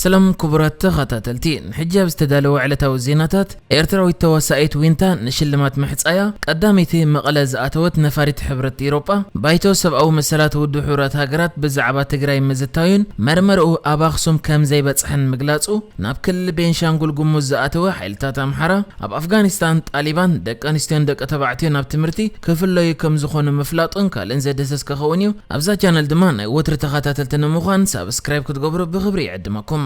ሰላም ክቡራት ተኸታተልቲ፣ ንሕጂ ኣብ ዝተዳለወ ዕለታዊ ዜናታት፣ ኤርትራዊት ተዋሳኢት ዊንታ ንሽልማት ምሕጻያ ቀዳመይቲ መቐለ ዝኣተወት ነፋሪት ሕብረት ኢሮጳ፣ ባይቶ ሰብኣዊ መሰላት ውድብ ሕቡራት ሃገራት ብዛዕባ ትግራይ ምዝታዩን መርመርኡ ኣብ ኣኽሱም ከም ዘይበጽሐን ምግላጹ፣ ናብ ክልል ቤንሻንጉል ጉሙዝ ዝኣተወ ሓይልታት ኣምሓራ ኣብ ኣፍጋኒስታን ጣሊባን ደቂ ኣንስትዮን ደቂ ተባዕትዮን ኣብ ትምህርቲ ክፍለዩ ከም ዝኾኑ ምፍላጡን ካልእን ዘደሰስ ክኸውን እዩ። ኣብዛ ቻነል ድማ ናይ ወትሪ ተኸታተልቲ ንምዃን ሳብስክራይብ ክትገብሩ ብኽብሪ ይዕድመኩም።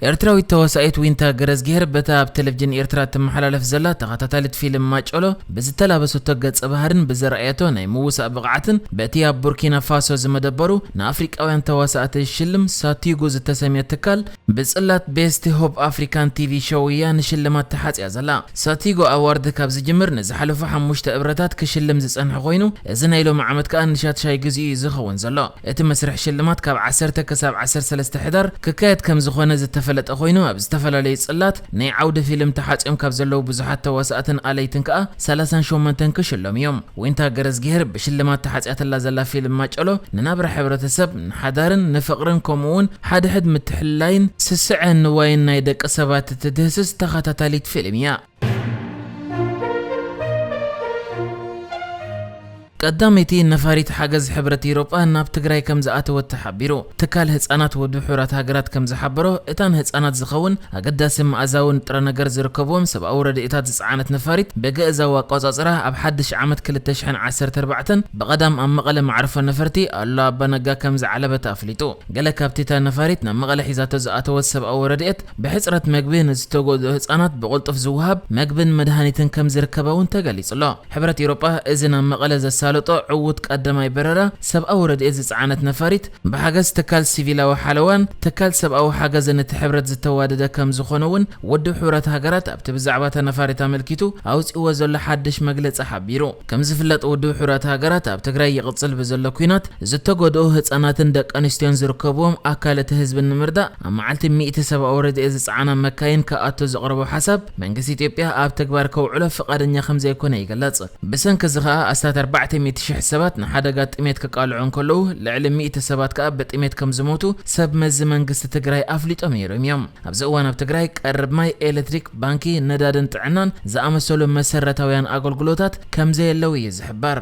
ኤርትራዊት ተዋሳኢት ዊንታ ገረዝጊሄር በታ ኣብ ቴሌቪዥን ኤርትራ ትመሓላለፍ ዘላ ተኸታታሊት ፊልም ማጨሎ ብዝተላበሰቶ ገጸ ባህርን ብዘርኣየቶ ናይ ምውሳእ ብቕዓትን በቲ ኣብ ቡርኪና ፋሶ ዝመደበሩ ንኣፍሪቃውያን ተዋሳእቲ ዝሽልም ሳቲጉ ዝተሰምየ ትካል ብጽላት ቤስት ሆፕ ኣፍሪካን ቲቪ ሾው እያ ንሽልማት ተሓጽያ ዘላ። ሳቲጎ ኣዋርድ ካብ ዝጅምር ንዝሓለፉ ሓሙሽተ እብረታት ክሽልም ዝጸንሐ ኮይኑ፣ እዚ ናይ ሎሚ ዓመት ከኣ ንሻትሻይ ግዜኡ እዩ ዝኸውን ዘሎ። እቲ መስርሕ ሽልማት ካብ ዓሰርተ ክሳብ ዓሰርተ ሰለስተ ሕዳር ክካየድ ከም ዝኾነ ዝተፈለጠ ኮይኑ፣ ኣብ ዝተፈላለዩ ጽላት ናይ ዓውዲ ፊልም ተሓጽዮም ካብ ዘለዉ ብዙሓት ተዋሳእትን ኣለይትን ከኣ ሰላሳን ሸሞንተን ክሽለሙ እዮም። ዊንታ ገረዝጊሄር ብሽልማት ተሓጽያትላ ዘላ ፊልም ማጨሎ ንናብራ ሕብረተሰብ፣ ንሓዳርን ንፍቕርን ከምኡ እውን ሓድሕድ ምትሕልላይን ስስዐ ንዋይን ናይ ደቂ ሰባት እትድህስስ ተኸታታሊት ፊልም እያ። ቀዳመይቲ ነፋሪት ሓገዝ ሕብረት ኢሮጳ ናብ ትግራይ ከም ዝኣተወት ተሓቢሩ። ትካል ህጻናት ውድብ ሕቡራት ሃገራት ከም ዝሓበሮ፣ እታ ንህጻናት ዝኸውን ኣገዳሲ መኣዛዊ ንጥረ ነገር ዝርከብዎም ሰብኣዊ ረድኤታት ዝጸዓነት ነፋሪት ብግእዛዊ ኣቆጻጽራ ኣብ ሓድሽ ዓመት ክልተ ሽሕን ዓሰርተ ኣርባዕተን ብቐዳም ኣብ መቐለ መዕርፎ ነፈርቲ ኣሉላ ኣባነጋ ከም ዝዓለበት ኣፍሊጡ። ገለ ካብቲ እታ ነፋሪት ናብ መቐለ ሒዛቶ ዝኣተወት ሰብኣዊ ረድኤት ብሕጽረት መግቢ ንዝተጎድኡ ህጻናት ብቕልጡፍ ዝወሃብ መግብን መድሃኒትን ከም ዝርከባ እውን ተገሊጹ ኣሎ። ሕብረት ኤውሮጳ እዚ ናብ መቐለ ዘሳለጦ ዕዉት ቀዳማይ በረራ ሰብኣዊ ረድኤት ዝጸዓነት ነፋሪት ብሓገዝ ትካል ሲቪላዊ ሓለዋን ትካል ሰብኣዊ ሓገዝን እቲ ሕብረት ዝተዋደደ ከም ዝኾነ እውን ውድብ ሕቡራት ሃገራት ኣብቲ ብዛዕባ እታ ነፋሪት ኣመልኪቱ ኣውጺእዎ ዘሎ ሓድሽ መግለጺ ሓቢሩ። ከም ዝፍለጥ ውድብ ሕቡራት ሃገራት ኣብ ትግራይ ይቕጽል ብዘሎ ኲናት ዝተጎድኡ ህጻናትን ደቂ ኣንስትዮን ዝርከብዎም ኣካል እቲ ህዝቢ ንምርዳእ ኣብ መዓልቲ ሚእቲ ሰብኣዊ ረድኤት ዝጸዓና መካይን ክኣቱ ዘቕረቦ ሓሳብ መንግስቲ ኢትዮጵያ ኣብ ተግባር ከውዕሎ ፍቓደኛ ከም ዘይኮነ ይግለጽ። ብሰንኪ እዚ ከኣ ኣስታት ኣርባዕተ ሚእቲ ሽሕ ሰባት ንሓደጋ ጥሜት ክቃልዑ እንከለዉ፣ ልዕሊ ሚእቲ ሰባት ከኣ ብጥሜት ከም ዝሞቱ ሰብ መዚ መንግስቲ ትግራይ ኣፍሊጦም ነይሮም እዮም። ኣብዚ እዋን ኣብ ትግራይ ቀረብ ማይ፣ ኤሌክትሪክ፣ ባንኪ፣ ነዳድን ጥዕናን ዝኣመሰሉ መሰረታውያን ኣገልግሎታት ከም ዘየለዉ እዩ ዝሕበር።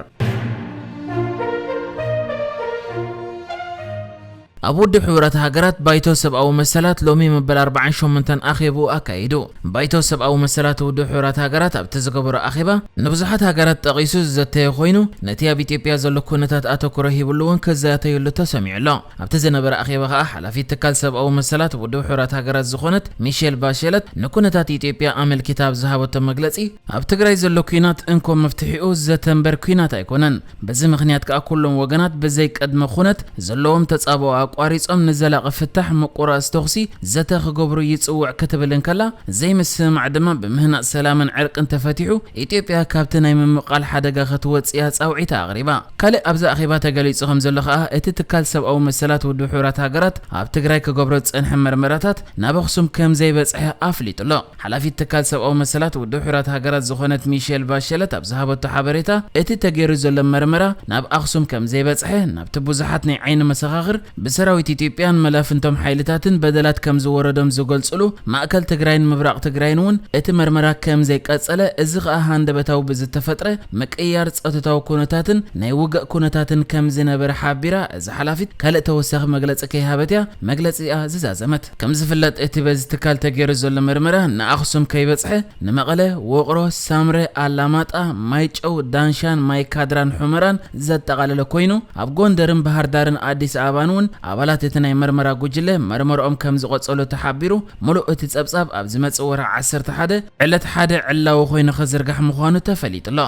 ኣብ ውድብ ሕቡራት ሃገራት ባይቶ ሰብኣዊ መሰላት ሎሚ መበል ኣርባዓን ሸሞንተን ኣኼብኡ ኣካይዱ። ባይቶ ሰብኣዊ መሰላት ውድብ ሕቡራት ሃገራት ኣብቲ ዝገበሮ ኣኼባ ንብዙሓት ሃገራት ጠቒሱ ዝዘተየ ኮይኑ፣ ነቲ ኣብ ኢትዮጵያ ዘሎ ኩነታት ኣተኩሮ ሂብሉ እውን ክዘተየሉ ተሰሚዑ ኣሎ። ኣብቲ ዝነበረ ኣኼባ ከኣ ሓላፊት ትካል ሰብኣዊ መሰላት ውድብ ሕቡራት ሃገራት ዝኾነት ሚሼል ባሸለት ንኩነታት ኢትዮጵያ ኣመልኪታ ኣብ ዝሃበቶ መግለጺ፣ ኣብ ትግራይ ዘሎ ኲናት እንኮ መፍትሒኡ ዘተ እምበር ኲናት ኣይኮነን። በዚ ምኽንያት ከኣ ኩሎም ወገናት ብዘይ ቅድመ ኩነት ዘለዎም ተጻብኦ ኣቋሪጾም ንዘላቒ ፍታሕ ምቁራጽ ተኹሲ ዘተ ክገብሩ ይጽውዕ ክትብል እንከላ፣ ዘይምስምማዕ ድማ ብምህናጽ ሰላምን ዕርቅን ተፈቲሑ ኢትዮጵያ ካብቲ ናይ ምምቓል ሓደጋ ክትወጽእ እያ ጻውዒታ ኣቕሪባ። ካልእ ኣብዚ ኣኼባ ተገሊጹ ከም ዘሎ ከኣ እቲ ትካል ሰብኣዊ መሰላት ውድብ ሕቡራት ሃገራት ኣብ ትግራይ ክገብሮ ዝጸንሐ መርመራታት ናብ ኣኽሱም ከም ዘይበጽሐ ኣፍሊጡ ኣሎ። ሓላፊት ትካል ሰብኣዊ መሰላት ውድብ ሕቡራት ሃገራት ዝኾነት ሚሼል ባሸለት ኣብ ዝሃበቶ ሓበሬታ፣ እቲ ተገይሩ ዘሎ መርመራ ናብ ኣኽሱም ከም ዘይበጽሐ፣ ናብቲ ብዙሓት ናይ ዓይኒ መሰኻኽር ብሰራዊት ኢትዮጵያን መላፍንቶም ሓይልታትን በደላት ከም ዝወረዶም ዝገልጽሉ ማእከል ትግራይን ምብራቕ ትግራይን እውን እቲ መርመራ ከም ዘይቀጸለ፣ እዚ ኸኣ ሃንደበታዊ ብዝተፈጥረ ምቅይያር ጸጥታዊ ኩነታትን ናይ ውግእ ኩነታትን ከም ዝነበረ ሓቢራ፣ እዛ ሓላፊት ካልእ ተወሳኺ መግለጺ ከይሃበት እያ መግለጺኣ ዝዛዘመት። ከም ዝፍለጥ፣ እቲ በዚ ትካል ተገይሩ ዘሎ መርመራ ንኣኽሱም ከይበጽሐ፣ ንመቐለ፣ ውቕሮ፣ ሳምረ፣ ኣላማጣ፣ ማይጨው፣ ዳንሻን ማይካድራን ሑመራን ዘጠቓለለ ኮይኑ፣ ኣብ ጎንደርን ባህር ዳርን ኣዲስ ኣበባን እውን ኣባላት እቲ ናይ መርመራ ጉጅለ መርመርኦም ከም ዝቐጸሉ ተሓቢሩ። ሙሉእ እቲ ጸብጻብ ኣብ ዝመጽእ ወርሒ ዓሰርተ ሓደ ዕለት ሓደ ዕላዊ ኮይኑ ክዝርጋሕ ምዃኑ ተፈሊጡ ኣሎ።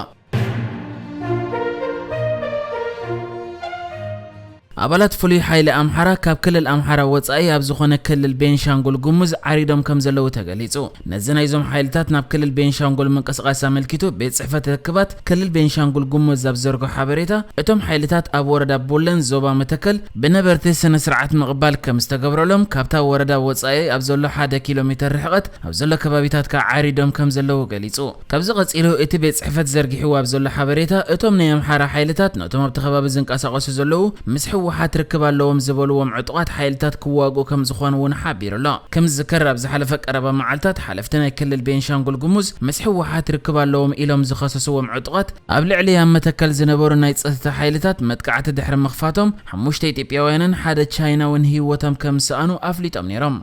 ኣባላት ፍሉይ ሓይሊ ኣምሓራ ካብ ክልል ኣምሓራ ወጻኢ ኣብ ዝኾነ ክልል ቤንሻንጉል ጉሙዝ ዓሪዶም ከም ዘለዉ ተገሊጹ። ነዚ ናይዞም ሓይልታት ናብ ክልል ቤንሻንጉል ምንቅስቓስ ኣመልኪቱ ቤት ጽሕፈት ርክባት ክልል ቤንሻንጉል ጉሙዝ ኣብ ዘርጎ ሓበሬታ፣ እቶም ሓይልታት ኣብ ወረዳ ቡለን ዞባ መተከል ብነበርቲ ስነ ስርዓት ምቕባል ከም ዝተገብረሎም፣ ካብታ ወረዳ ወጻኢ ኣብ ዘሎ ሓደ ኪሎ ሜተር ርሕቐት ኣብ ዘሎ ከባቢታት ከኣ ዓሪዶም ከም ዘለዉ ገሊጹ። ካብዚ ቀጺሉ እቲ ቤት ጽሕፈት ዘርጊሕዎ ኣብ ዘሎ ሓበሬታ፣ እቶም ናይ ኣምሓራ ሓይልታት ነቶም ኣብቲ ከባቢ ዝንቀሳቐሱ ዘለዉ ምስ ህወሓት ርክብ ኣለዎም ዝበልዎም ዕጡቓት ሓይልታት ክዋግኡ ከም ዝኾኑ እውን ሓቢሩ ኣሎ። ከም ዝዝከር ኣብ ዝሓለፈ ቀረባ መዓልታት ሓለፍቲ ናይ ክልል ቤንሻንጉል ጉሙዝ ምስ ህወሓት ርክብ ኣለዎም ኢሎም ዝኸሰስዎም ዕጡቓት ኣብ ልዕሊ ኣብ መተከል ዝነበሩ ናይ ጸጥታ ሓይልታት መጥቃዕቲ ድሕሪ ምኽፋቶም ሓሙሽተ ኢትዮጵያውያንን ሓደ ቻይናውን ህይወቶም ከም ዝሰኣኑ ኣፍሊጦም ነይሮም።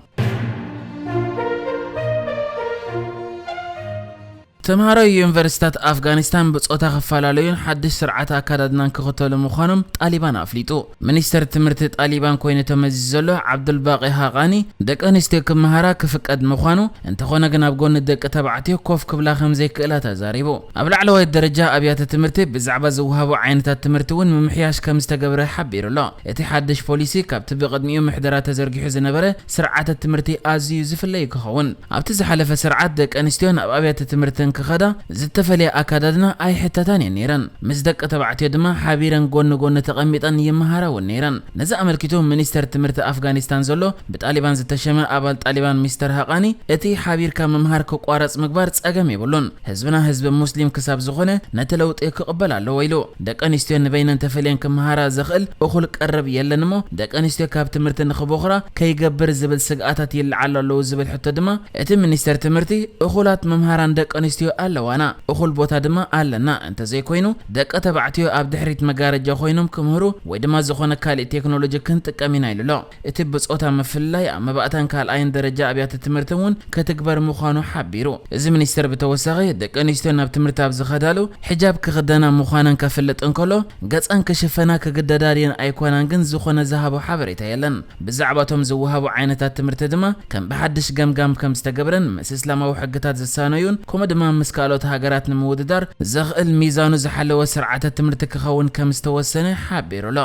ተምሃሮ ዩኒቨርሲታት ኣፍጋኒስታን ብጾታ ክፈላለዩን ሓድሽ ስርዓት ኣከዳድናን ክኽተሉ ምዃኖም ጣሊባን ኣፍሊጡ። ሚኒስተር ትምህርቲ ጣሊባን ኮይኑ ተመዚዙ ዘሎ ዓብዱልባቂ ሃቃኒ ደቂ ኣንስትዮ ክመሃራ ክፍቀድ ምዃኑ፣ እንተኾነ ግን ኣብ ጎኒ ደቂ ተባዕትዮ ኮፍ ክብላ ከም ዘይክእላ ተዛሪቡ። ኣብ ላዕለዋይ ደረጃ ኣብያተ ትምህርቲ ብዛዕባ ዝወሃቡ ዓይነታት ትምህርቲ እውን ምምሕያሽ ከም ዝተገብረ ሓቢሩ ኣሎ። እቲ ሓድሽ ፖሊሲ ካብቲ ብቕድሚኡ ምሕደራ ተዘርጊሑ ዝነበረ ስርዓተ ትምህርቲ ኣዝዩ ዝፍለዩ ክኸውን። ኣብቲ ዝሓለፈ ስርዓት ደቂ ኣንስትዮ ናብ ኣብያተ ትምህርቲ እንክኸዳ ዝተፈለየ ኣካዳድና ኣይሕተታን እየን ነይረን። ምስ ደቂ ተባዕትዮ ድማ ሓቢረን ጎኒ ጎኒ ተቐሚጠን ይመሃራ እውን ነይረን። ነዚ ኣመልኪቱ ሚኒስተር ትምህርቲ ኣፍጋኒስታን ዘሎ ብጣሊባን ዝተሸመ ኣባል ጣሊባን ሚስተር ሃቃኒ እቲ ሓቢርካ ምምሃር ክቋረጽ ምግባር ጸገም የብሉን። ህዝብና ህዝቢ ሙስሊም ክሳብ ዝኾነ ነቲ ለውጢ ክቕበል ኣለዎ ኢሉ። ደቂ ኣንስትዮ ንበይነን ተፈልየን ክመሃራ ዘኽእል እኹል ቀረብ የለን እሞ ደቂ ኣንስትዮ ካብ ትምህርቲ ንኽቦኽራ ከይገብር ዝብል ስግኣታት ይለዓሉ ኣለዉ ዝብል ሕቶ ድማ እቲ ሚኒስተር ትምህርቲ እኹላት መምሃራን ደቂ ኣንስትዮ ኣለዋና፣ እኹል ቦታ ድማ ኣለና፣ እንተዘይኮይኑ ደቂ ተባዕትዮ ኣብ ድሕሪት መጋረጃ ኮይኖም ክምህሩ ወይ ድማ ዝኾነ ካሊእ ቴክኖሎጂ ክንጥቀም ኢና ኢሉ ኣሎ። እቲ ብጾታ ምፍልላይ ኣብ መባእታን ካልኣይን ደረጃ ኣብያተ ትምህርቲ እውን ክትግበር ምዃኑ ሓቢሩ። እዚ ሚኒስተር ብተወሳኺ ደቂ ኣንስትዮ ናብ ትምህርቲ ኣብ ዝኸዳሉ ሕጃብ ክኽደና ምዃነን ከፍልጥ እንከሎ ገጸን ክሽፈና ክግደዳ ድየን ኣይኮናን ግን ዝኾነ ዝሃቦ ሓበሬታ የለን። ብዛዕባ እቶም ዝወሃቡ ዓይነታት ትምህርቲ ድማ ከም ብሓድሽ ገምጋም ከም ዝተገብረን ምስ እስላማዊ ሕግታት ዝሳነዩን ከምኡ ድማ ምስ ካልኦት ሃገራት ንምውድዳር ዘኽእል ሚዛኑ ዝሓለወ ስርዓተ ትምህርቲ ክኸውን ከም ዝተወሰነ ሓቢሩ ኣሎ።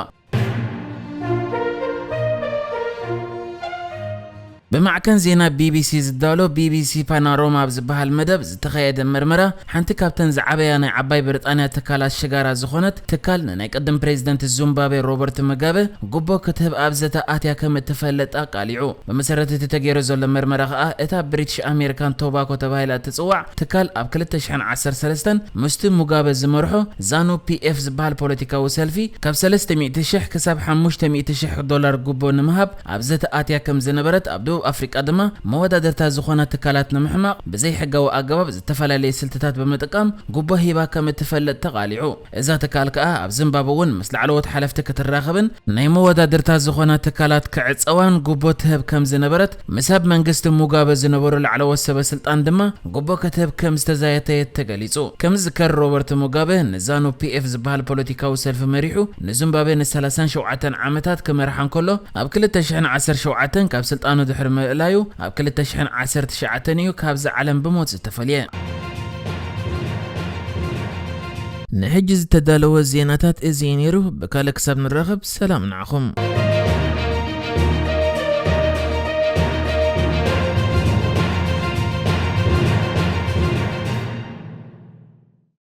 ብማዕከን ዜና ቢቢሲ ዝዳሎ ቢቢሲ ፓናሮማ ኣብ ዝበሃል መደብ ዝተኻየደ መርመራ ሓንቲ ካብተን ዝዓበያ ናይ ዓባይ ብሪጣንያ ትካላት ሽጋራ ዝኾነት ትካል ንናይ ቅድም ፕሬዚደንት ዙምባቤ ሮበርት ሙጋበ ጉቦ ክትህብ ኣብ ዘተ ኣትያ ከም እትፈልጥ ኣቃሊዑ። ብመሰረት እቲ ተገይሩ ዘሎ መርመራ ከኣ እታ ብሪቲሽ ኣሜሪካን ቶባኮ ተባሂላ እትጽዋዕ ትካል ኣብ ክልተ ሽሕን ዓሰርተ ሰለስተን ምስቲ ሙጋበ ዝመርሖ ዛኑ ፒኤፍ ዝበሃል ፖለቲካዊ ሰልፊ ካብ ሰለስተ ሚእቲ ሽሕ ክሳብ ሓሙሽተ ሚእቲ ሽሕ ዶላር ጉቦ ንምሃብ ኣብ ዘተ ኣትያ ከም ዝነበረት፣ ኣብ ደቡብ ኣፍሪቃ ድማ መወዳድርታ ዝኾና ትካላት ንምሕማቕ ብዘይሕጋዊ ኣገባብ ዝተፈላለየ ስልትታት ብምጥቃም ጉቦ ሂባ ከም እትፈልጥ ተቓሊዑ። እዛ ትካል ከኣ ኣብ ዚምባብወ እውን ምስ ላዕለዎት ሓለፍቲ ክትራኸብን ናይ መወዳድርታ ዝኾና ትካላት ክዕጸዋን ጉቦ ትህብ ከም ዝነበረት ምስ ኣብ መንግስቲ ሙጋበ ዝነበሩ ላዕለዎት ሰበ ስልጣን ድማ ጉቦ ክትህብ ከም ዝተዛየተየት ተገሊጹ። ከም ዝዝከር ሮበርት ሙጋበ ንዛኑ ፒኤፍ ዝበሃል ፖለቲካዊ ሰልፊ መሪሑ ንዚምባብወ ንሰላሳን ሸውዓተን ዓመታት ክመርሓ እንከሎ ኣብ ክልተ ሽሕን ዓሰርተ ሸውዓተን ካብ ስልጣኑ ድሕሪ ምእላዩ ኣብ ክልተ ሽሕን ዓሰርተ ትሽዓተን እዩ ካብዚ ዓለም ብሞት ዝተፈልየ። ንሕጂ ዝተዳለወ ዜናታት እዚ እዩ ነይሩ። ብካልእ ክሳብ ንራኸብ ሰላም ንዓኹም።